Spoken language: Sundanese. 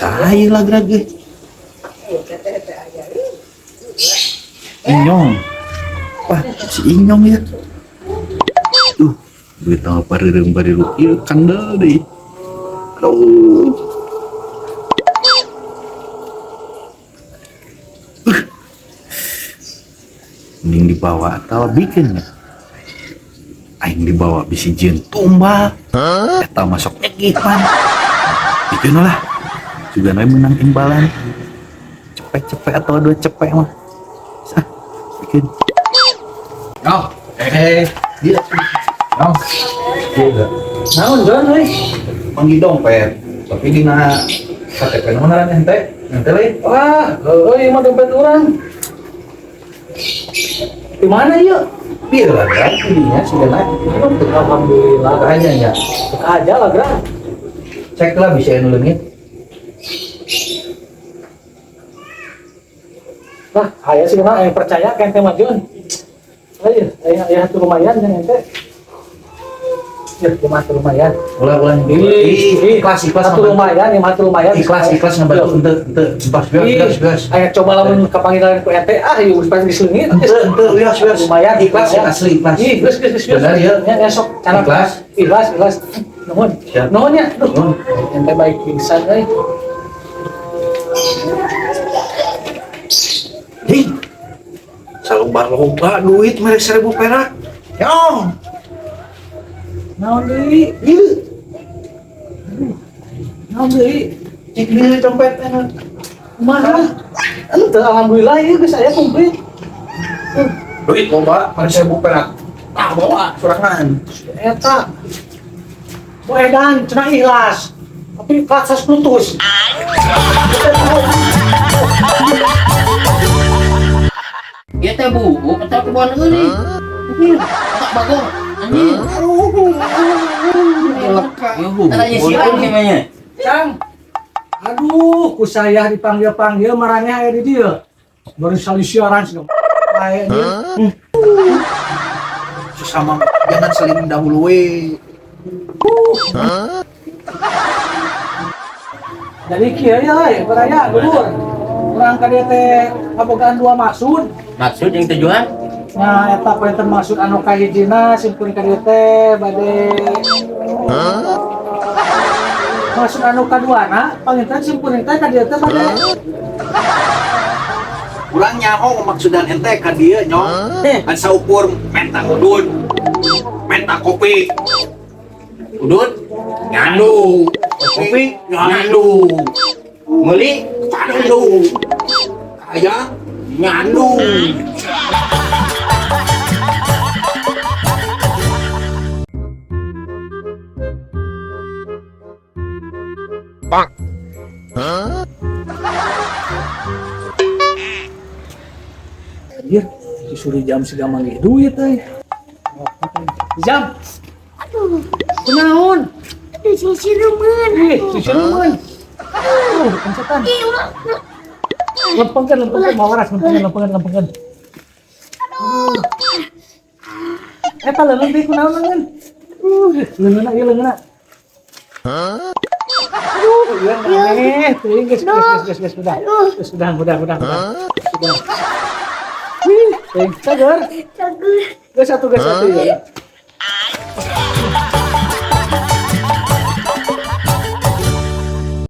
Saya lah ge. Inyong. Wah, si Inyong ya. Duit apa pareureum bariru ieu kandel deui. Aduh. Mending dibawa atau bikin ya. Aing dibawa bisi jieun tumbal. Eta masuk nyekik pan. Bikin lah. Juga we menang imbalan. Cepek-cepek atau dua cepek mah. Sah, bikin. Oh, eh, dia. Oh, dia. Naon John euy? Manggil dompet. Tapi dina KTP nu ngaran ente. Ente lain. Wah, euy mah dompet urang. Di mana yuk? Biar lah kan, ininya sudah naik. Alhamdulillah. Aja ya. Aja lah, Gran. Cek lah bisa anu leungit. Lah, aya sih mah yang percaya kan teh mah John. Ayo, aya aya tuh lumayan kan ente. Ya, cuma tuh lumayan. Ulah ulah. Ih, Ikhlas ikhlas Satu lumayan, yang satu lumayan. Ikhlas ikhlas ngebantu ente ente bas bias bias bias. Ayo coba lamun kepanggilan ku ente, ah ieu geus pasti diseungit. Ente ente bias bias. Lumayan, Ikhlas lumayan. asli ikhlas. Ih, geus geus geus. Benar, ya? Ya, esok cara Ikhlas. Ikhlas, ikhlas. Nuhun. Siap. Nuhun ya. Duh. Nuhun. Ente baik pingsan euy. Hei. Saloba-loba duit mere 1000 perak. Nyong. Naon deui? Ieu Naon deui? cik deui dompet enak. Kumaha? Ente alhamdulillah ieu geus aya komplit. Duit loba mere 1000 perak. Ah bawa sorangan. Eta. Bu edan cenah ikhlas. Tapi ikhlas putus. Ieu teh buuk atau kebon euy. Tak bagong. Anjing. Tanya silang namanya. Cang. Aduh, ku saya dipanggil-panggil marangnya aya di dieu. Baru salisiaran sih. Kayaknya. Sesama jangan saling mendahului. Jadi kieu ya euy, baraya dulur. Urang ka dieu teh ngabogaan dua maksud. Maksud yang tujuan? Nah, eta pointen maksud anu kahijina simpun ka dieu teh bade maksud anu kaduana panginten simpuring teh ka dieu teh bade Urang nyaho maksudan ente ka dieu nyong. Kan saukur menta udud. Menta kopi. Udut, Nyandu. Kopi nyandu. meuli, Nyandu. Kaya nyandu. Anjir, disuruh jam siga manggih duit euy. Jam. Aduh, Kunaon? aduh sisiremeun. Ih, sisiremeun. Aduh, pencetan. Ih, ulah, ulah. Lempengkeun, lempengkeun, mau waras, lempengkeun, lempengkeun, lempengkeun. Aduh. Eta leungeun deui kunaon leungeun? Leungeunna ieu leungeunna. Aduh, ieu aneh, teuing geus geus geus geus udah. Geus udah, udah, udah, udah. Sudah. Wih, teuing cager. Cager. Geus satu, geus satu ya.